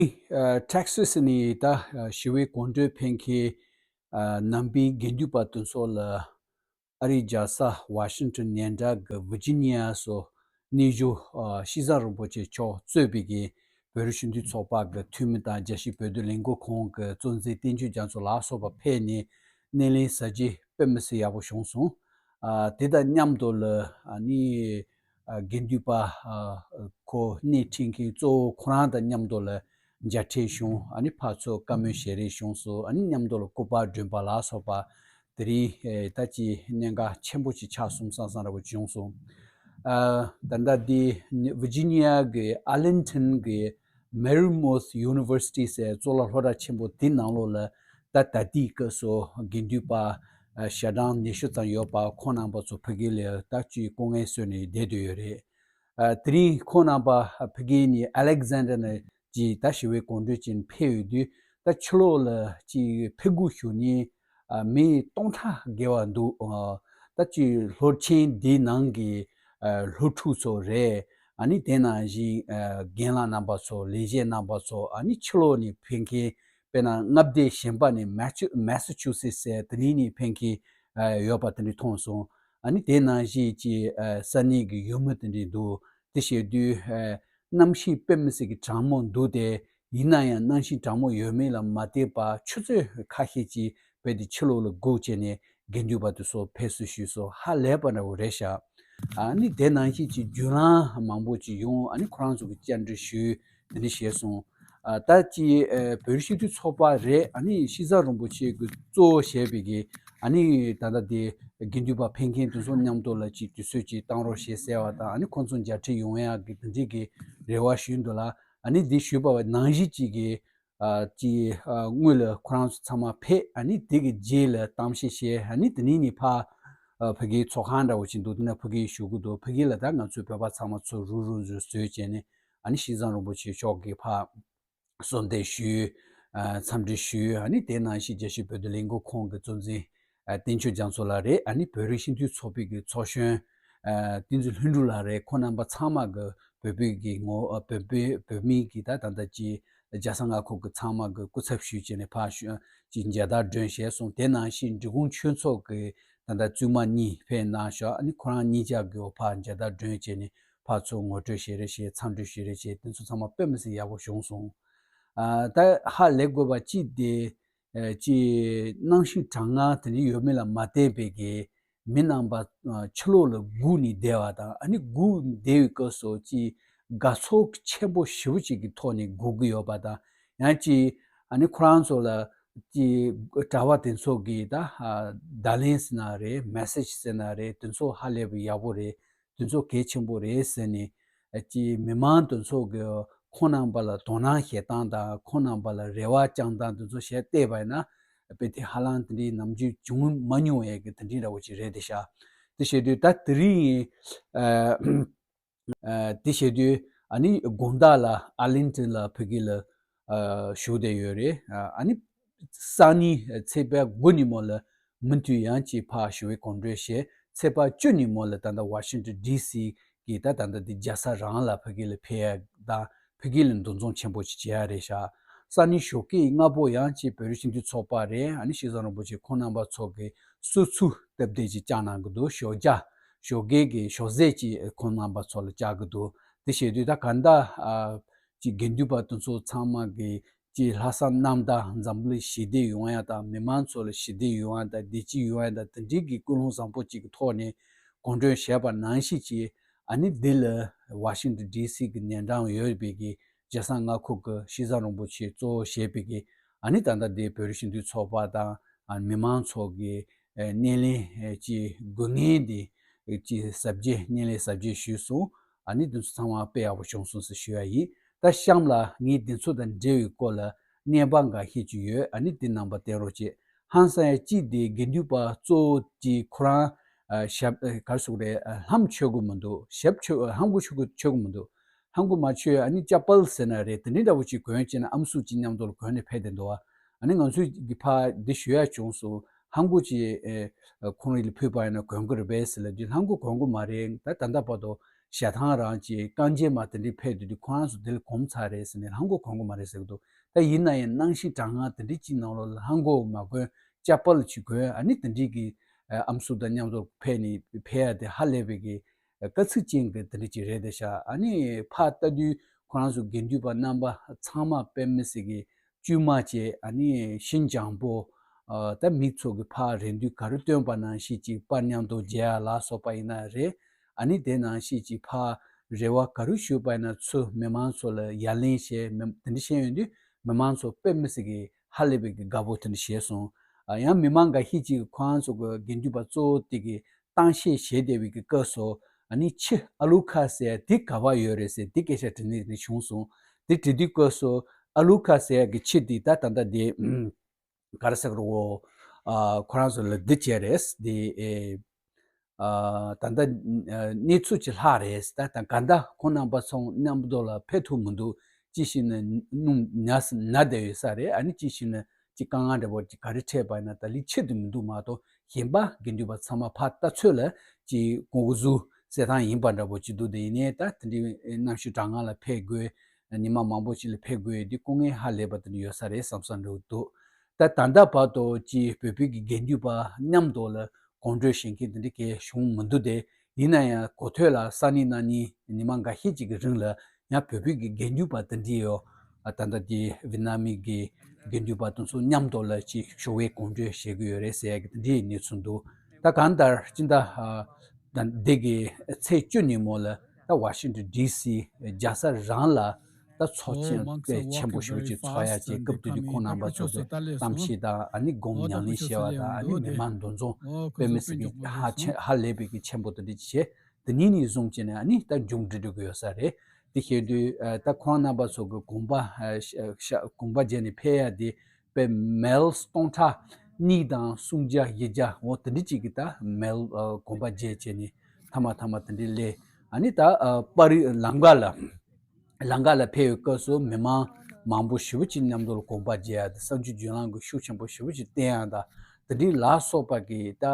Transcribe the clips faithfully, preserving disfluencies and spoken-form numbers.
ཨ། ཊེག་སི་སི་ནས་ད་ཞི་བའི་གོམ་བགྲོད་ཕེབས་མཁན་ཨ། ནང་པའི་དགེ་འདུན་པ་དེ་ཚོ་ལ་ཨ་རིའི་རྒྱལ་ས་ཝ་ཤིང་ཊོན་ཉེ་འགྲམ་གྱི་ཝི་ཇི་ནི་ཡ་སོགས་གནས་བཞུགས་ཨ། ཤྲི་བཟའ་རིན་པོ་ཆེ་མཆོག་གཙོས་པའི་གི་བོད་རིགས་སྤྱི་མཐུན་ཚོགས་པ་གི་འཐུས་མི་དང་རྒྱལ་སྤྱིའི་བོད་དོན་ལས་འགུལ་ཁང་གི་གཙོ་འཛིན་བསྟན་ཆོས་རྒྱ་མཚོ་ལ་སོགས་པ་ཕེབས་ནས་སྣེ་ལེན་གཟབ་རྒྱས་དཔེ་མི་སྲིད་ཡག་པོ་བྱུང་སོང་། ཨ། དེ་དང་མཉམ་དུ་ལ་ཨ་ནི་ཨ། དགེ་འདུན་པ་ཨ། ཁོ་སྣེ་ཁྲིད་མཁན་གཙོ་བོ་ཁོ་རང་དང་མཉམ་དུ་ལ་མཇལ་འཕྲད་བྱུང་། ཨ་ནི་ཕར་ཚུར་བཀའ་མོལ་ཞལ་རས་བྱུང་སོང་། ཨ་ནི་མཉམ་དུ་ལ་སྐུ་པར་སྒྲོན་པ་ལ་སོགས་པ་དེ་རིང་ཨེ། ད་ཅིག་གནད་འགག་ཆེན་པོ་ཅིག་ཆགས་སོང་བསམ་བསམ་འདྲ་བོ་བྱུང་སོང་། ཨ། ད་ལྟ་འདི་ཝི་ཇི་ནི་ཡ་གི་ཨར་ལིང་ཊོན་གི་མེ་རི་མོཐ་ཡུ་ནི་ཝར་སི་ཊི་ཟེར་གཙུག་ལག་སློབ་གྲྭ་ཆེན་པོ་དེ་ནང་ལོགས་ལ་ད་ད་ལྟའི་སྐབས་སུ་དགེ་འདུན་པ་ཨ། ཞལ་གྲངས་ཉི་ཤུ་ཙམ་ཡོད་པ་ཁོང་རྣམ་པ་ཚོ་ཕ་གི་ལ་ད་ཅིག་སྐུ་ངལ་གསོས་ནས་བསྡད་བསྡད་ཡོད་རེད། ཨ། དེ་རིང་ཁོང་རྣམ་པ་ཕ་གི་ནས་ཨ་ལེག་ཛན་ཌར་ནས་ཀྱི་ད་ཞི་བའི་གོམ་བགྲོད་ཅིག་ཕེབས་ཡོད་དུས་ད་ཕྱི་ལོགས་ལ་ཅིག་ཕེབས་སྒུག་ཞུ་མཁན་ཨ། མི་སྟོང་ཕྲག་བརྒལ་བ་འདུག་ཨ། ད་ཅིག་སློབ་ཆེན་འདིའི་ནང་གི་ཨ། སློབ་ཕྲུག་ཚོ་རེད། ཨ་ནི་དེ་ནང་བཞིན་ཨ། རྒན་ལགས་རྣམ་པ་ཚོ་ལས་བྱེད་རྣམ་པ་ཚོ་ཨ་ནི་ཕྱི་ལོགས་ནས་ཕེབས་མཁན་དཔེར་ན་མངའ་སྡེ་གཞན་པ་ནས་མེ་ཆུ་མེ་སི་ཆུ་སེ་སི་དེ་ནས་ནས་ཕེབས་མཁན་ཨ། ཡོད་པ་དེ་འདྲ་མཐོང་སོང་། ཨ་ནི་དེ་ནང་བཞིན་གྱི་ཨ། ས་གནས་ཀྱི་ཡུལ་མི་དེ་འདྲ་འདུག་དེ་བྱེད་དུས་ཨ། གནམ་གཤིས་དཔེ་མི་སྲིད་ཀྱི་གྲང་མོ་འདུག་སྟེ། ཡིན་ན་ཡང་གནམ་གཤིས་གྲང་མོ་ཡོད་མེད་ལ་མ་བལྟས་པར་ཆུ་ཚོད་ཁ་ཤས་ཀྱི་བར་དུ་ཕྱི་ལོགས་ལ་སྒུག་བྱས་ནས་དགེ་འདུན་པ་དེ་ཚོ་ཕེབས་བསུ་ཞུས་སོང་། ཧ་ལས་པ་འདྲ་བོ་རེད་ཤག་ཨ་ནི་དེ་ནང་བཞིན་གྱི་བརྒྱུད་ལམ་མང་པོ་ཅིག་ཡོང་། ཨ་ནི་ཁོ་རང་ཚོ་གི་བཅར་འདྲི་ཞུས། དེ་འདྲ་བྱས་སོང་། ཨ། ད་ཅི་ཨ། བོད་རིགས་སྤྱི་མཐུན་ཚོགས་པ་རེད། ཨ་ནི་ཤྲི་བཟའ་རིན་པོ་ཆེ་གི་གཙོ་བོ་བྱས་པའི་གི་ཨ་ནི་ད་ལྟ་དེ་དགེ་འདུན་པ་ཕེབས་མཁན་དེ་ཚོ་མཉམ་དུ་ལ་ཅིག་དུས་ཚོད་ཅིག་བཏང་རོགས་བྱེད་ཟེར་བ་དང་། ཨ་ནི་ཁོང་ཚོ་མཇལ་འཕྲད་ཡོང་ཡག་གི་དེ་འདྲའི་གི་རེ་བ་ཞུས་འདུག་ལ། ཨ་ནི་འདི་ཞུས་པ་བ་ནང་བཞིན་ཅིག་གི་ཨ། ཅིག་ཨ། སྔོན་ལ་ཁོ་རང་ཚོ་ཚང་མ་ཕེབས། ཨ་ནི་དེ་གི་རྗེས་ལ་གཏམ་བཤད་བྱས། ཨ་ནི་དེ་ནས་ནི་ཕ་ཨ། ཕ་གིའི་ཚོགས་ཁང་འདྲ་བོ་ཅིག་འདུག་དེ་ན་ཕ་གིར་བཞུགས་གི་འདུག་ཕ་གི་ལ་ད་ང་ཚོའི་བོད་པ་ཚང་མ་ཚུར་རུབ་རུབ་རུབ་བཟོས་བྱས་ནས། ཨ་ནི་ཤྲི་བཟའ་རིན་པོ་ཆེ་མཆོག་གིས་ཕ་གསོལ་འདེབས་ཞུས། ཨ། འཚམས་འདྲི་ཞུས། ཨ་ནི་དེ་ནང་བཞིན་རྒྱལ་སྤྱིའི་བོད་དོན་ལས་འགུལ་ཁང་གི་གཙོ་འཛིན་ཨ། བསྟན་ཆོས་རྒྱ་མཚོ་ལགས་རེད། ཨ་ནི་བོད་རིགས་སྤྱི་མཐུན་ཚོགས་པའི་གི་ཚོགས་གཞོན་ཨ། བསྟན་འཛིན་ལྷུན་གྲུབ་ལགས་རེད། ཁོང་རྣམ་པ་ཚང་མ་གི་བོད་པའི་གི་ངོ་ཨ། བོད་པའི་བོད་མིའི་གི་ད་ད་ལྟ་ཅི་རྒྱལ་ས་མངའ་ཁུལ་གི་ཚང་མ་གི་སྐུ་ཚབ་ཞུས་བྱས་ནས་ཕ་ཞུ་ཅི་མཇལ་དར་སྒྲོན་བྱས་སོང་། དེ་ནང་བཞིན་འབྲི་གུང་ཆོས་ཚོགས་གི་ད་ལྟ་བཙུན་མ་གཉིས་ཕེབས་གནང་ཤག་ཨ་ནི་ཁོ་རང་གཉིས་ཆ་གི་འོ་ཕ་མཇལ་དར་སྒྲོན་བྱས་ནས་ཕར་ཚུར་ངོ་སྤྲོད་བྱེད་རེས་བྱས། འཚམས་འདྲི་ཞུ་རེས་བྱས། དེ་ཚོ་ཚང་མ་དཔེ་མི་སྲིད་ཡག་པོ་བྱུང་སོང་། ཨ། ད་ཧ་ལས་དགོས་པ་གཅིག་དེ། ཨ། ཅི་གནམ་གཤིས་གྲང་ངར་དེ་འདྲ་ཡོད་མེད་ལ་མ་བལྟས་པའི་གི་མི་རྣམ་པ་ཨ། ཕྱི་ལོགས་ལ་སྒུག་ནས་བསྡད་པ་དང་། ཨ་ནི་སྒུག་བསྡད་པའི་སྐབས་སུ་ཅི་དགའ་ཚོར་ཆེན་པོ་ཞེ་པོ་ཅིག་གི་ཐོག་ནས་སྒུག་གི་ཡོད་པ་དང་། ཡང་ཅི་ཨ་ནི་ཁོ་རང་ཚོ་ལ་ཅི་གྲྭ་པ་དེ་ཚོ་གི་ད་ཨ། བརྡ་ལན་ཟེར་ན་རེད། མེ་སེ་ཇི་ཟེར་ན་རེད། དེ་ཚོ་ཧ་ལས་པའི་ཡག་པོ་རེད། དེ་ཚོ་གལ་ཆེན་པོ་རེད་ཟེར་ནས། ཨ། ཅིག་མི་མང་དེ་ཚོ་གི་ཁོང་རྣམ་པ་ལ་དོ་སྣང་བྱེད་སྟངས་དང་། ཁོང་རྣམ་པ་ལ་རེ་བ་བཅངས་སྟངས་དེ་ཚོ་བྱས་བལྟས་པ་ཡིན་ན། དཔེ་དེ་ཧ་ལམ་དེ་འདྲའི་ནམ་རྒྱུན་བྱུང་མ་མྱོང་བའི་གི་དེ་འདྲའི་འདྲ་བོ་ཅིག་རེད་དེ་ཤག་དེ་བྱེད་དུས་ད་དེ་རིང་ཨ། ཨ། དེ་བྱེད་དུས་ཨ་ནི་དགོང་དག་ལ་ཨར་ལིང་ཊོན་ལ་ཕ་གི་ལ་ཨ། བཞུགས་བསྡད་ཡོད་རེད། ཨ། ཨ་ནི་སང་ཉིན་ཚེས་པ་དགུ་ཉིན་མོ་ལ་མུ་མཐུད་ཡང་ཅིག་ཕར་ཞི་བའི་གོམ་བགྲོད་བྱས། ཚེས་པ་བཅུ་ཉིན་མོ་ལ་ད་ལྟ་ཝ་ཤིང་ཊོན་ཌི་སི་གི་ད་ད་ལྟ་འདི་རྒྱལ་ས་རང་ལ་ཕ་གི་ལ་ཕེབས་ཡ་དང་། ཕ་གི་ལ་འདུ་འཛོམས་ཆེན་པོ་ཅིག་བྱེད་ཡ་རེད་ཤག་སང་ཉིན་ཞོགས་ཀས་སྔ་པོ་ཡང་ཅིག་བོད་རིགས་སྤྱི་མཐུན་ཚོགས་པ་རེད། ཨ་ནི་ཤྲི་བཟའ་རིན་པོ་ཆེ་ཁོང་རྣམ་པ་ཚོ་གི་གསོལ་ཚིགས་སྟབས་བདེ་ཅིག་བསྐྱངས་གནང་གི་འདུག་ཞོགས་ཇ་ཞོགས་ཀས་ཀྱི་ཞོགས་ཟས་ཅིག་ཁོང་རྣམ་པ་ཚོ་ལ་བཅར་གི་འདུག་དེ་བྱེད་དུས་ད་ག་ད་ཨ། ཅིག་དགེ་འདུན་པ་དེ་ཚོ་ཚང་མ་གི་ཅིག་ལྷག་བསམ་རྣམ་དག་འཛམ་བུ་གླིང་ཞི་བདེ་ཡོང་ཡ་དང་། མི་མང་ཚོ་ལ་ཞི་བདེ་ཡོང་ཡ་དང་། བདེ་སྐྱིད་ཡོང་ཡ་དང་། དེ་འདྲའི་གི་ཀུན་སློང་བཟང་པོ་ཅིག་གི་ཐོག་ནས་གོམ་བགྲོད་བྱས་པ་ནང་བཞིན་ཅིག་ཨ་ནི་འདི་ལ་ཝ་ཤིང་ཊོན་ཌི་སི་གི་ཉེ་འགྲམ་ཡོད་པའི་གི་རྒྱལ་ས་མངའ་ཁུལ་གི་ཤྲི་བཟའ་རིན་པོ་ཆེ་གཙོ་བོ་བྱས་པའི་གི་ཨ་ནི་ད་ལྟ་འདི་བོད་རིགས་སྤྱི་མཐུན་ཚོགས་པ་དང་། ཨ། མི་མང་ཚོ་གི་ཨ། སྣེ་ལེན་ཨ། ཅིག་དགོས་ངེས་འདི་ཅིག་གཟབ་རྒྱས་སྣེ་ལེན་གཟབ་རྒྱས་ཞུས་སོང་། ཨ་ནི་འདི་ཚོ་ཚང་མ་དཔེ་ཡག་པོ་བྱུང་སོང་ཟེར་ཞུ་ཡ་ཡིན། ད་གཤམ་ལ་ངས་འདི་ཚོ་དང་འབྲེལ་བའི་སྐོར་ལ་གནས་བབ་འགའ་ཤས་ཅིག་ཡོད། ཨ་ནི་འདི་རྣམ་པ་བསྟན་རོགས་བྱེད། ཧང་སང་ཡ་གཅིག་དེ་དགེ་འདུན་པ་གཙོ་བོ་དེ་ཁོ་རང་ཨ། ཞབས་ཨ། ག་རེ་ཟེར་དགོས་རེད། ཨ། ལྷམ་མཆོད་གི་མི་འདུག་ཞབས་མཆོད། ཨ། ལྷམ་གོག་མཆོད་གི་མཆོད་གི་མི་འདུག་ལྷམ་གོག་མ་མཆོད། ཨ་ནི་ཅ་པལ་ཟེར་ན་རེད། དེ་འདྲའི་འདྲ་བོ་ཅིག་གོན་བྱས་ན་ཨམ་སྲུ་ཅིག་མཉམ་དུ་ལ་གོན་ནས་ཕེབས་བསྡད་འདུག་ཨ་ནི་ང་ཚོས་ཀྱི་ཕ་འདི་ཞུ་ཡ་བྱུང་སོང་། ལྷམ་གོག་ཅིག་ཨེ། ཁོང་རང་ལ་ཕུལ་བ་ཡིན་ན་གོན་གི་རེད་པས་ཟེར་ལབ་དུས། ལྷམ་གོག་གོན་གི་མ་རེད། ད་ད་ལྟ་བར་དུ་ ཞལ་ཐང་རང་ཅིག་རྐང་རྗེས་མ་དེ་འདྲའི་ཕེབས་དུས་དུས་ཁོ་རང་ཚོ་དེ་ལ་གོམས་ཚར་རེད་ཟེར་ནས་ལྷམ་གོག་གོན་གི་མ་རེད་ཟེར་གི་འདུག་ད་ཡིན་ན་ཡང་གནམ་གཤིས་གྲང་ངར་དེ་འདྲའི་ཅིག་ནང་ལོགས་ལ་ལྷམ་གོག་མ་གོན་ཅ་པལ་ཅིག་གོན། ཨ་ནི་དེ་འདྲའི་གི་ཨམ་སྲུ་དང་མཉམ་དུ་ཕེབས་ནས་ཕེབས་ཡ་དེ་ཧ་ལས་པའི་གི་དཀའ་ཚེགས་ཅན་གྱི་དེ་འདྲ་ཅིག་རེད་དེ་ཤག་ཨ་ནི་ཕར་ལྟ་དུས་ཁོ་རང་ཚོ་དགེ་འདུན་པ་རྣམ་པ་ཚང་མ་དཔེ་མི་སྲིད་ཀྱི་དཀྱུས་མ་བྱས། ཨ་ནི་ཤིན་སྦྱངས་པོ། ཨ་ད་མི་ཚོ་གི་ཕར་རེ་འདུན་ག་རེ་བཏོན་པ་ནང་བཞིན་ཅིག་པར་མཉམ་དུ་མཇལ་ཡ་ལ་སོགས་པ་ཡིན་ན་རེད། ཨ་ནི་དེ་ནང་བཞིན་ཅིག་ཕར་རེ་བ་ག་རེ་ཞུས་པ་ཡིན་ན་ཚུར་མི་མང་ཚོ་ལ་ཡ་ལན་བྱས། མི་དེ་འདྲ་བྱས་ཡོང་དུས་མི་མང་ཚོ་དཔེ་མི་སྲིད་ཀྱི་ཧ་ལས་པའི་གི་དགའ་པོ་དེ་འདྲ་བྱས་སོང་། ཨ་ཡང་མི་མང་འགའ་ཤས་ཅིག་ཁོ་རང་ཚོ་གི་དགེ་འདུན་པ་གཙོ་བོ་དེ་གི་གཏམ་བཤད་བྱེད་བསྡད་པའི་གི་སྐབས་སུ། ཨ་ནི་ཁྱི་ཨ་ལུ་ཁ་ཟེར་དེ་ག་པར་ཡོད་རེད་ཟེར་དེ་སྐད་ཆ་དྲི་ནས་དེ་བྱུང་སོང་། དེ་དྲི་དུས་སྐབས་སུ་ཨ་ལུ་ཁ་ཟེར་གི་ཁྱི་དེ་ད་ད་ལྟ་དེ་ག་རེ་ཟེར་གི་རེད། ཨ་ཁོ་རང་ཚོ་ལ་འདི་བྱས་རེད་དེ། ཨ་ད་ལྟ་གནས་ཚུལ་ཅིག་ལྷག་རེད། ད་ད་ག་ད་ཁོང་རྣམ་པ་ཚོ་མཉམ་དུ་ལ་ཕེབས་ཐུབ་མི་འདུག་ཅི་ཞིག་ནི་སྣུམ་ཉར་ན་བསྡད་ཡོད་ས་རེད། ཨ་ནི་ཅི་ཞིག་ནི་ཅི་དཀའ་ངལ་འདྲ་པོ་ཅིག་ག་རེ་འཕྲད་པ་ཡིན་ན་ད་ལི་ཆེད་དུ་མི་འདུག་མ་གཏོགས་གཞན་པ་དགེ་འདུན་པ་ཚང་མ་ཕར་ལྟ་ཚོད་ལ་ཅི་ཀོང་ཀོ་ཟུ་ཟེར་ཐང་ཡིན་པ་འདྲ་པོ་ཅིག་འདུག་དེ་ཡིན་ནའི་ད་དེ་འདྲའི་གནམ་གཤིས་གྲང་ངར་ལ་ཕེབས་དགོས། ཉི་མ་མང་པོ་ཅིག་ལ་ཕེབས་དགོས་འདི་སྐུ་ངལ་ཧ་ལས་པ་དེ་འདྲ་ཡོད་ས་རེད་བསམ་བསམ་འདྲ་པོ་འདུག་ད་ད་ལྟ་བར་དུ་ཅི་བོད་པའི་གི་དགེ་འདུན་པ་མཉམ་དུ་ལ་གོམ་བགྲོད་བྱེད་མཁན་དེ་འདྲ་གས་བྱུང་མི་འདུག་དེ་ཡིན་ན་ཡང་གོ་ཐོས་ལ་ས་གནས་ནང་ནི་ཉི་མ་འགའ་ཤས་ཅིག་གི་རིང་ལ་ཡང་བོད་པའི་གི་དགེ་འདུན་པ་དེ་འདྲ་ཡོད། ཨ་ད་ལྟ་དེ་ཝི་ཏི་ནམ་གི་དགེ་འདུན་པ་དེ་ཚོ་མཉམ་དུ་ལ་ཅིག་ཞོགས་པའི་གོམ་བགྲོད་བྱེད་ཀྱི་ཡོད་རེད་ཟེར་གི་དེ་འདྲའི་གནས་ཚུལ་འདུག་ད་གང་ལྟར་སྤྱི་ཟླ་ཨ་ད་འདི་གི་ཚེས་བཅུ་ཉིན་མོ་ལ་ད་ཝ་ཤིང་ཊོན་ཌི་སི་རྒྱལ་ས་རང་ལ་ད་ཚོགས་ཆེན་དཔེ་ཆེན་པོ་ཞེ་པོ་ཅིག་ཚོགས་ཡ་ཅིག་སྐབས་དེ་དུས་ཁོང་རྣམ་པ་ཚོ་གི་གཏམ་བཤད་དང་ཨ་ནི་སྒོམ་ཉམས་ལེན་བྱས་པ་དང་ཨ་ནི་མི་མང་འདུ་འཛོམས་དཔེ་མི་སྲིད་ཀྱི་ཧ་ཆེ་ཧ་ལས་པའི་གི་ཆེན་པོ་དེ་འདྲ་ཅིག་བྱས། དེ་ཉིན་ནས་བཟུང་བྱས་ནས་ཨ་ནི་ད་མཇུག་སྒྲིལ་འགྲོ་གི་ཡོད་ས་རེད། དེ་བྱེད་དུས་ཨ་ད་ཁོང་རྣམ་པ་ཚོ་གི་དགོངས་པ་ཨ་ཤ་ཤ་དགོངས་པ་བརྗེས་ནས་ཕེབས་ཡ་དེ་དཔེ་མལ་སྟོང་ཕྲག་གཉིས་དང་སུམ་བརྒྱ་བཞི་བརྒྱ་འོ་དེ་འདྲ་ཅིག་གི་ད་མལ་ཨ་དགོངས་པ་བརྗེས་བྱས་ནས་མཐའ་མ་མཐའ་མ་དེ་འདྲ་སླེབས། ཨ་ནི་ད་ཨ་པར་རི་ལམ་ཁ་ལ་ལམ་ཁ་ལ་ཕེབས་པའི་སྐབས་སུ་མི་མང་མང་པོ་ཞེ་པོ་ཅིག་མཉམ་དུ་ལ་དགོངས་པ་བརྗེ་ཡ་དང་གསང་སྤྱོད་བརྒྱུད་ལམ་གྱི་ཤུགས་ཆེན་པོ་ཞེ་པོ་ཅིག་བསྟན་ཡ་དང་དེ་འདྲའི་ལ་སོགས་པ་གི་ད་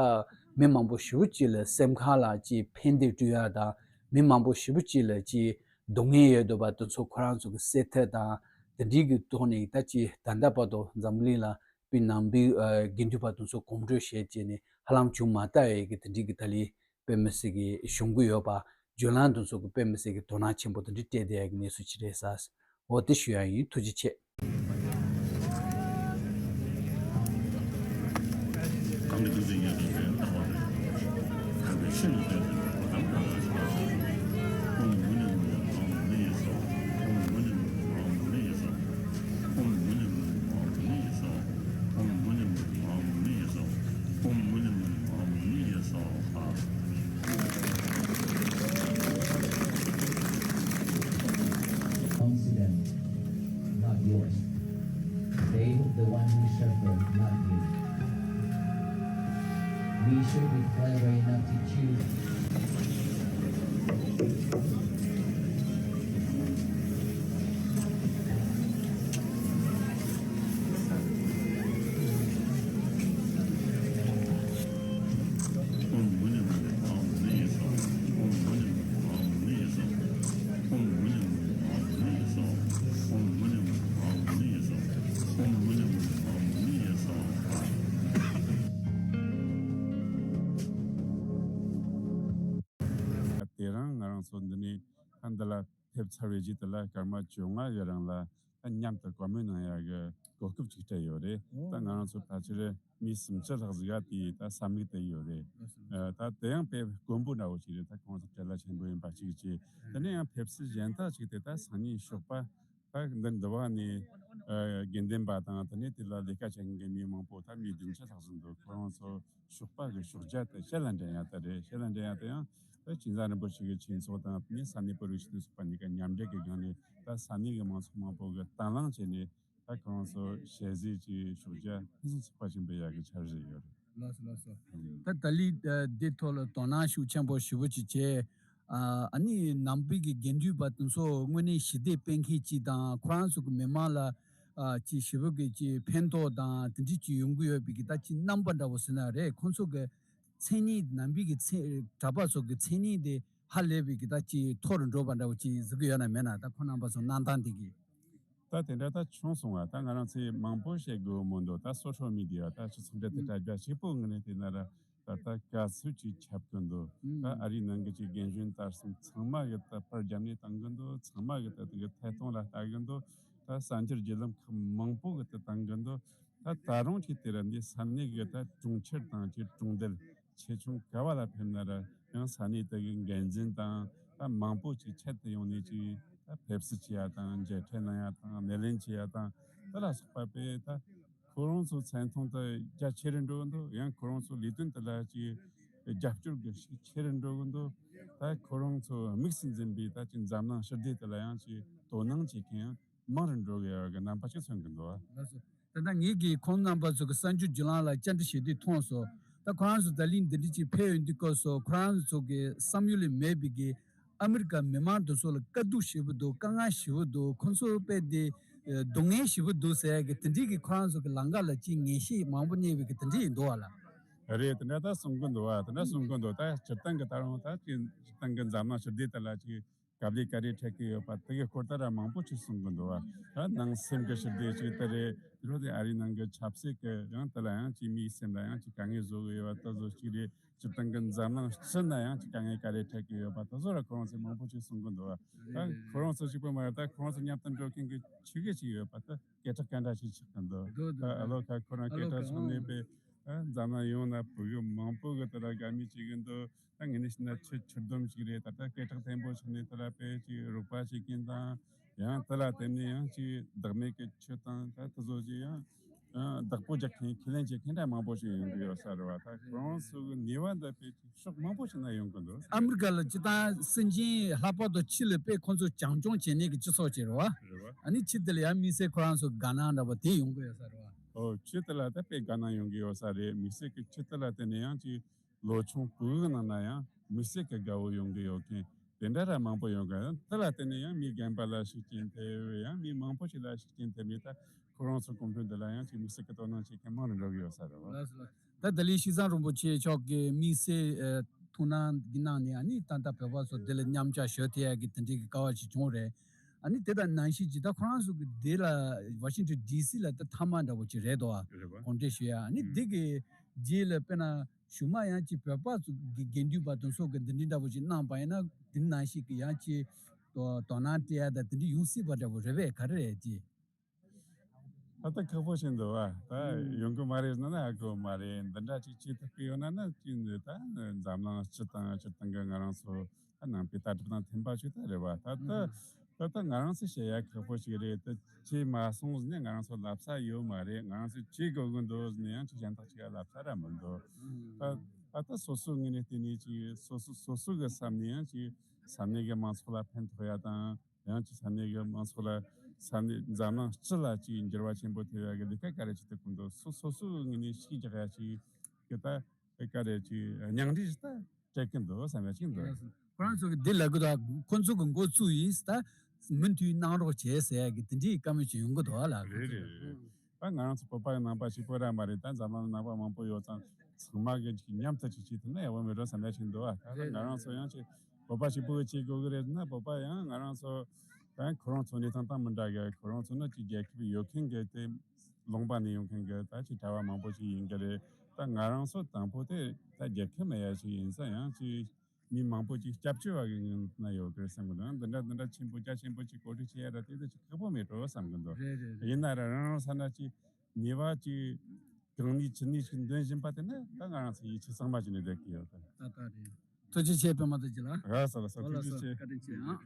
མི་མང་པོ་ཞེ་པོ་ཅིག་ལ་སེམས་ཁམས་ལ་ཅིག་ཕན་བདེ་སྤྲོད་ཡ་དང་མི་མང་པོ་ཞེ་པོ་ཅིག་ལ་ཅིག་སྡུག་བསྔལ་ཡོད་འདུག་པ་དེ་ཚོ་ཁོ་རང་ཚོ་གི་སེལ་ཐབས་དང་དེ་འདྲའི་གི་ཐོག་ནས་ད་ཅིག་ད་ལྟ་བར་དུ་འཛམ་གླིང་ལ་དཔེ་ནང་པའི་ཨ་དགེ་འདུན་པ་དེ་ཚོ་གོམ་བགྲོད་བྱས་བྱས་ནས་ཧ་ལམ་བྱུང་མ་ཐག་ཡོད་ཀྱི་དེ་འདྲའི་གི་ད་ལི་དཔེ་མི་སྲིད་ཀྱི་གཞུང་གི་ཡོད་པ། བརྒྱུད་ལམ་དེ་ཚོ་གི་དཔེ་མི་སྲིད་ཀྱི་དོ་སྣང་ཆེན་པོ་དེ་འདྲ་སྤྲད་བསྡད་ཡག་གི་གནས་ཚུལ་ཅིག་རེད་ས། འོ་དེ་ཞུ་ཡག་ཡིན། ཐུགས་རྗེ་ཆེ། Comes to them, not yours. They, the one who suffer, not you. We should be clever enough to choose. དེ་རིང་ང་རང་ཚོ་འདི་ནས་ད་འདི་ལ་ཕེབས་ཚར་བའི་རྗེས་དེ་ལ་སྐར་མ་བཅོ་ལྔ་གི་རིང་ལ་ད་མཉམ་དུ་བཀའ་མོལ་གནང་ཡག་གི་གོ་སྐབས་ཅིག་སྤྲད་ཡོད་རེད། ད་ང་རང་ཚོ་ཕལ་ཆེར་མི་སུམ་ཅུ་ལྷག་ཟིག་ག་དེ་ད་ས་མིག་དེ་ཡོད་རེད། ཨ་ད་དེ་ཡང་དཔེ་དཀོན་པོ་འདྲ་བོ་ཞིག་རེད། ད་ཁོང་ཚོ་བྲེལ་བ་ཆེན་པོ་ཡིན་པ་གཅིག་བྱས། དེ་ནས་ཡང་ཕེབས་བསུ་གཞན་དག་ཅིག་དེ་ད་སང་ཉིན་ཞོགས་པ་ད་འདི་འདི་བ་ནས་ཨ་དགེ་འདུན་པ་དང་དེ་ནས་དེ་ལ་ལས་ཀ་བྱེད་མཁན་གྱི་མི་མང་པོ་ད་མི་བདུན་ཅུ་ལྷག་ཙམ་འདུག་ཁོ་རང་ཚོ་ཞོགས་པ་གི་ཞོགས་ཇ་དེ་ཞལ་ལ་འདྲེན་ཡག་དེ་རེད། ཞལ་ལ་འདྲེན་ཡག་དེ་ཡང་ད་ཅིན་ཟ་རིན་པོ་ཆེ་གི་ཆོས་ཚོགས་དང་དེ་ནས་ས་གནས་བོད་རིགས་སྤྱི་མཐུན་ཚོགས་པ་གཉིས་ཀ་མཉམ་འབྲེལ་གྱི་སྒང་ནས་ད་ས་གནས་ཀྱི་མང་ཚོགས་མང་པོ་གི་དང་བླངས་བྱས་ནས་ད་ཁོ་རང་ཚོ་ཞལ་གཟིགས་ཀྱི་ཞོགས་ཇ་ཕུན་སུམ་ཚོགས་པ་ཞིག་འབུལ་ཡག་གི་འཆར་གཞི་ཡོད་རེད། ལགས་སོ་ལགས་སོ། ད་ད་ལི་འདི་ཐོག་ལ་དོ་སྣང་ཤུགས་ཆེན་པོ་ཞེ་པོ་ཅིག་བྱས། ཨ་ནི་ནང་པའི་གི་དགེ་འདུན་པ་དེ་ཚོ་དངོས་གནས་ཞི་བདེ་སྤེལ་མཁན་ཅིག་དང་ཁོ་རང་ཚོ་གི་མི་མང་ལ་ཨ་ཅིག་ཞེ་པོ་གི་ཅིག་ཕན་ཐོགས་དང་དེ་འདྲ་ཅིག་ཡོང་གི་ཡོད་པའི་གི་ད་ཅིག་རྣམ་པ་འདྲ་བོ་ཟེར་ན་རེད། ཁོང་ཚོ་གི་མཚན་ཉིད་ནང་པའི་གི་མཚན་གྲྭ་པ་ཚོ་གི་མཚན་ཉིད་དེ་ ཧ་ལས་པའི་གི་ད་ཅིག་མཐོ་རུ་འགྲོ་བ་འདྲ་བོ་ཅིག་གཟིགས་གི་ཡོད་ན་མེད་ན། ད་ཁོང་རྣམ་པ་ཚོ་གནང་སྟངས་དེ་གི། ད་དེ་འདྲ་ད་བྱུང་སོང་བ། ད་ང་རང་ཚོས་མང་པོ་བཤད་དགོས་མི་འདུག་ད་སོ་ཤལ་མི་ཌི་ཡ་ད་སྤྱི་ཚོགས་འབྲེལ་མཐུད་དྲ་རྒྱ་ཆེ་པོ་ངོས་ནས་བལྟས་ན་ར། ད་ལྟ་དཀའ་ཚེགས་ཅིག་ཁྱབ་ཀྱི་འདུག་ད་ཨ་རིའི་ནང་གི་ཅིག་རྒན་གཞོན་དར་གསུམ་ཚང་མ་གི་ད་པར་རྒྱབ་ནས་བཏང་གི་འདུག་ཚང་མ་གི་ད་དེ་གི་ཐད་གཏོང་ལ་ལྟ་གི་འདུག་ད་གསར་འགྱུར་བརྒྱུད་ལམ་ཁག་མང་པོ་གི་ད་བཏང་གི་འདུག་ད་ད་རུང་ཅིག་དེ་ར་འདི་ས་གནས་གི་ད་གྲོང་ཁྱེར་དང་ཅིག་གྲོང་རྡལ་ཆེ་ཆུང་ག་བ་ལ་ཕེབས་ན་ར་ཡང་ས་གནས་དེ་གི་འགན་འཛིན་དང་ད་མང་པོ་ཅིག་ཆེད་དུ་ཡོང་ནས་ཅིག་ད་ཕེབས་བསུ་བྱེད་ཡ་དང་མཇལ་འཕྲད་གནང་ཡ་དང་སྣེ་ལེན་བྱེད་ཡ་དང་དེ་ལ་སོགས་པ་དཔེ་ད། ཁོ་རང་ཚོ་མཚན་མཐོང་དེ་རྒྱ་ཆེ་རུ་འགྲོ་གི་འདུག་ཡང་ཁོ་རང་ཚོ་ལས་དོན་དེ་ལ་ཅིག་རྒྱབ་སྐྱོར་གི་ཤུགས་ཆེ་རུ་འགྲོ་གི་འདུག་ད་ཁོ་རང་ཚོ་དམིགས་སུ་འཛིན་པའི་ད་ཅིག་འཛམ་གླིང་ཞི་བདེ་དེ་ལ་ཡང་ཅིག་དོ་སྣང་བྱེད་མཁན་ཡང་མང་རུ་འགྲོ་གི་ཡོད་གི་རྣམ་པ་ཞིག་མཚོན་གི་འདུག་ལགས་སོ། ད་ལྟ་ངེད་ཀྱིས་ཁོང་རྣམ་པ་ཚོ་གི་གསར་འགྱུར་བརྒྱུད་ལམ་ལ་བཅར་འདྲི་བྱེད་དུས་མཐོང་སོང་། ད་ཁོ་རང་ཚོ་ད་ལན་འདི་འདྲ་ཅིག་ཕེབས་ཡོང་དུས་སྐབས་སུ་ཁོ་རང་ཚོ་གི་བསམ་ཡུལ་ལས་མེད་པའི་གི་ཨ་མི་རི་ཀ་མི་མང་དེ་ཚོ་ལ་དཀའ་སྡུག་ཞེ་པོ་འདུག་དཀའ་ངལ་ཞེ་པོ་འདུག་ཁོ་ཚོ་དཔེ་དེ་ཨ་སྡུག་བསྔལ་ཞེ་པོ་འདུག་ཟེར་གི་དེ་འདྲའི་གི་ཁོ་རང་ཚོ་གི་ལམ་ཁ་ལ་ཅིག་ངེས་ཤེས་མང་པོ་རྙེད་པའི་གི་དེ་འདྲ་ཡིན་འདུག་བ་ལ། རེད། དེ་འདྲ་ད་གསུང་གི་འདུག་བ། དེ་འདྲ་གསུང་གི་འདུག་ད་སྤྱིར་བཏང་གི་ད་རུང་ད་ཅིག་སྤྱིར་བཏང་གི་འཛམ་གླིང་ཞི་བདེ་དེ་ལ་ཅིག་དཀའ་ལས་ག་རེ་འཕྲད་ཀྱི་ཡོད་པ་དེ་གི་སྐོར་ད་ར་མང་པོ་ཅིག་གསུང་གི་འདུག་བ། ད་ནང་སེམས་ཀྱི་ཞི་བདེ་ཅིག་དེ་རེད། དེ་རོ་དེ་ཨ་རིའི་ནང་གི་ཆབ་སྲིད་ཀྱི་ཡང་དེ་ལ་ཡང་ཅིག་མིའི་སེམས་ལ་ཡང་ཅིག་དཀའ་ངལ་བཟོ་གི་ཡོད་པ་དེ་ཚོ་ཅིག་རེད། སྤྱིར་བཏང་གི་འཛམ་གླིང་སྤྱི་ན་ཡང་ཅིག་དཀའ་ངལ་ག་རེ་འཕྲད་ཀྱི་ཡོད་པ་དེ་ཚོ་ར་ཁོ་རང་ཚོས་མང་པོ་ཅིག་གསུང་གི་འདུག་བ། ད་ཁོ་རང་ཚོ་གཅིག་པོ་མ་རེད། ད་ཁོ་རང་ཚོ་མཉམ་དུ་འགྲོ་མཁན་གྱི་ཆོས་གོས་ཅིག་ཡོད་པ་དེ་སྐད་གྲགས་ག་འདྲ་ཞིག་ཆགས་ཀྱི་འདུག་འདུག་འདུག་ད་ཨ་ལོ་ཁ་ཁོ་རང་ཨ་སྐད་ལོ་གྲགས་ཁ་ཆགས་ནས་ཨང་པས། ཨ་འཛམ་གླིང་ཡོངས་ན་བོད་ཡིག་མང་པོ་གི་དེ་ལ་དགའ་མོས་བྱེད་ཀྱི་འདུག་ད་ངས་ནས་བཤད་ན་ཆུ་ཆུ་སྡོམ་ཞིག་རེད། ད་ལྟ་སྐད་གྲགས་ལྡན་པོ་ཆགས་ནས་དེ་ལ་དཔེ་ཅིག་རོགས་པ་བྱེད་མཁན་དང་ཡང་དེ་ལ་བརྟེན་ནས་ཡང་ཅིག་བདག་མེད་ཀྱི་ཆུ་དང་ད་དེ་ཚོ་ཅིག་ཡང་ཨ་བདག་པོ་རྒྱག་མཁན་ཁས་ལེན་བྱེད་མཁན་འདྲ་མང་པོ་ཞིག་ཡོང་གི་ཡོད་ས་རེད་བ། ད་ཁོ་རང་ཚོ་གི་ནུས་པ་འདི་དཔེ་ཅིག་ཕྱོགས་མང་པོ་ཞིག་ན་ཡོང་གི་འདུག་ཨ་མི་རི་ཀ་ལ་སྤྱིར་བཏང་སེམས་ཅན་ལྷག་པར་དུ་ཕྱི་ལ་དཔེ་ཁོང་ཚོ་བྱམས་སྐྱོང་བྱེད་མཁན་གྱི་སྤྱི་ཚོགས་ཅིག་རེད་བ། རེད་བ། ཨ་ནི་ཕྱི་དེ་ལ་ཡང་དམིགས་བསལ་ཁོ་རང་ཚོ་དགའ་སྣང་འདྲ་པོ་དེ་ཡོང་གི་ཡོད་ས་རེད་བ། ཨོ་ཕྱི་དེ་ལ་ད་དཔེ་དགའ་སྣང་ཡོང་གི་ཡོད་ས་རེད། དམིགས་བསལ་གྱི་ཕྱི་དེ་ལ་བརྟེན་ནས་ཡང་ཅིག་ལོ་ཆུང་བོད་ཡིག་ནང་ན་ཡང་དམིགས་བསལ་གྱི་དགའ་བོ་ཡོང་གི་ཡོད་མཁན་དེ་འདྲ་ར་མང་པོ་ཡོང་གི། དེ་ལ་བརྟེན་ནས་ཡང་མི་རྒན་པ་ལ་ཤུགས་རྐྱེན་ཐེབས། ཡང་མི་མང་པོ་ཞིག་ལ་ཤུགས་རྐྱེན་ཐེབས་ནས་ད་ཁོ་རང་ཚོ་གོམ་བགྲོད་འདི་ལ་ཡང་ཅིག་དམིགས་བསལ་གྱི་དོ་སྣང་བྱེད་མཁན་མང་རུ་འགྲོ་གི་ཡོད་ས་རེད་བ། ལགས་སོ་ལགས། ད་ལྟ་ལས་ཤིང་བཟང་རིན་པོ་ཆེ་མཆོག་གིས་དམིགས་བསལ་ཨ་ཐུགས་སྣང་གི་གནང་ནས་ཨ་ནི་ད་ལྟ་བོད་པ་ཚོ་འདི་ལ་མཉམ་ཞུགས་ཞུ་ཐུབ་ཡ་གི་དེ་འདྲའི་གི་སྐལ་བ་ཞིག་བྱུང་རེད། ཨ་ནི་དེ་དང་ནང་བཞིན་གྱི་ད་ཁོ་རང་ཚོ་གི་འདི་ལ་ཝ་ཤིང་ཊོན་ཌི་སི་ལ་ད་མཐའ་མ་འདྲ་བོ་ཅིག་རེད་དོ། རེད་བ། གོང་འདྲི་ཞུ་ཡ། ཨ་ནི་ཨུམ་འདི་གི་རྗེས་ལ་དཔེར་ན་གཞུག་མ་ཡང་ཅིག་བོད་པ་ཚོ་གི་དགེ་འདུན་པ་དེ་ཚོ་གི་འདི་འདྲའི་འདྲ་བོ་ཅིག་གནང་པ་ཡིན་ན་དེ་ནང་བཞིན་གི་ཡང་ཅིག་དོ་དོ་སྣང་སྤྲད་ཡ་ད་དེ་འདྲའི་ཡོང་སྲིད་པ་འདྲ་བོ་རེད་པས། ག་རེ་རེད་ཅི། ད་ལྟ་ཁག་པོ་ཞིག་འདུག་བ། ད་ཡོང་གི་མ་རེད་ཟེར་ན་ཨ་ཁོ་མ་རེད། འདི་འདྲ་ཅིག་བྱེད་ཐུབ་ཀྱི་ཡོད་ན་ན་ཅིག་འདི་ད་འཛམ་གླིང་སྤྱི་དང་སྤྱིར་བཏང་གི་ང་རང་ཚོ་ད་ནང་པའི་ལྟ་གྲུབ་དང་མཐུན་པ་ཞིག་ད་རེད་བ། ད་ལྟ་ད་ལྟ་ང་རང་ཚོས་བཤད་ཡ་ཁག་པོ་ཞིག་རེད། ད་བྱས་མ་སོང་ཟེར་ནས་ང་རང་ཚོ་ལབ་ས་ཡོད་མ་རེད། ང་རང་ཚོས་བྱེད་དགོས་ཀྱི་འདུག་ཟེར་ནས་ཡང་ཅིག་གཞན་དག་ཅིག་ལ་ལབ་ས་ར་མི་འདུག་ད་ད་ལྟ་སོ་སོའི་ངོས་ནས་བལྟས་ནས་ཅིག་སོ་སོ་སོ་སོ་གི་བསམ་ནས་ཡང་ཅིག་ས་གནས་གི་མང་ཚོགས་ལ་ཕན་ཐོགས་ཡ་དང་། ཡང་ཅིག་ས་གནས་ཀྱི་མང་ཚོགས་ལ་ས་གནས་འཛམ་གླིང་སྤྱི་ལ་ཅིག་འགྱུར་བ་ཆེན་པོ་ཐེབས་ཡ་གི་ལས་ཀ་ག་རེ་བྱེད་ཐུབ་ཀྱི་འདུག་སོ་སོ་སོའི་ངོས་ནས་ཤུགས་རྒྱག་ཡ་ཅིག་གི་ད་ག་རེ་ཅིག་སྙིང་རུས་ཤིག་ད་སྤྲད་ཀྱི་འདུག་བསམ་ཡ་ཅིག་འདུག་ཁོ་རང་ཚོ་གི་འདི་ལབ་གི་འདུག་ཁོ་ཚོ་གི་འགོ་བཙུགས་ཡིན་ད་མུ་མཐུད་གནང་རོགས་བྱེད་ཟེར་ཡ་གི་དེ་འདྲའི་བཀའ་མོལ་ཅིག་ཡོང་གི་འདུག་ལ། རེད་རེད་རེད། ད་ང་རང་ཚོ་བོད་པ་ཡི་ནང་པ་གཅིག་པོ་ར་མ་རེད། ད་འཛམ་གླིང་ནང་པ་མང་པོ་ཡོད་ཙང་ཚང་མ་གི་ཅིག་མཉམ་དུ་ཅིག་བྱེད་ཐུབ་ན་ཡག་པོ་མེད་འགྲོ་བསམ་ཡ་ཅིག་འདུག་ཨ། ད་ང་རང་ཚོ་ཡང་ཅིག་བོད་པ་གཅིག་པུ་གིས་བྱེད་དགོས་ཀྱི་རེད་ན་བོད་པ་ཡང་ང་རང་ཚོ་ད་ཁོ་རང་ཚོ་གནས་སྟངས་དང་མི་འདྲ་གི། ཁོ་རང་ཚོ་ནི་ཅིག་རྒྱལ་ཁབ་ཡོད་མཁན་གི་དེ་ལུང་པ་ནས་ཡོང་མཁན་གི་ད་ཅིག་གྲྭ་བ་མང་པོ་ཅིག་ཡིན་གི་རེད། ད་ང་རང་ཚོ་དང་པོ་དེ་ད་རྒྱལ་ཁབ་མེད་ཡ་ཅིག་ཡིན་ཙང་ཡང་ཅིག་མི་མང་པོ་ཅིག་སྐྱབས་བཅོལ་བ་གི་ངང་ན་ཡོད་གི་རེད་བསམ་གི་འདུག་འདི་འདྲ་འདི་འདྲ་ཆེན་པོ་རྒྱ་ཆེན་པོ་ཅིག་གོ་སྒྲིག་བྱེད་ཡ་ད་དེ་ད་ཅིག་ཁག་པོ་མེད་འགྲོ་བསམ་གི་འདུག་རེད་རེད་རེད། ཡིན་ན་ར་རང་རང་ས་ན་ཅིག་ནུས་པ་ཅིག་གང་ནུས་ཅི་ནུས་ཅིག་འདོན་བཞིན་པ་དེ་ནི་ད་ང་རང་ཚོ་ཡིད་ཆེས་གཙང་མ་བྱས་ནས་བསྡད་ཀྱི་ཡོད་ད། ད་ད་རེད། ཐུགས་རྗེ་ཆེ་པད་མ་རྡོ་རྗེ་ལགས། ལགས་སོ་ལགས་སོ། ཐུགས་རྗེ་ཆེ། བཀའ་དྲིན་ཆེ་ཨང་།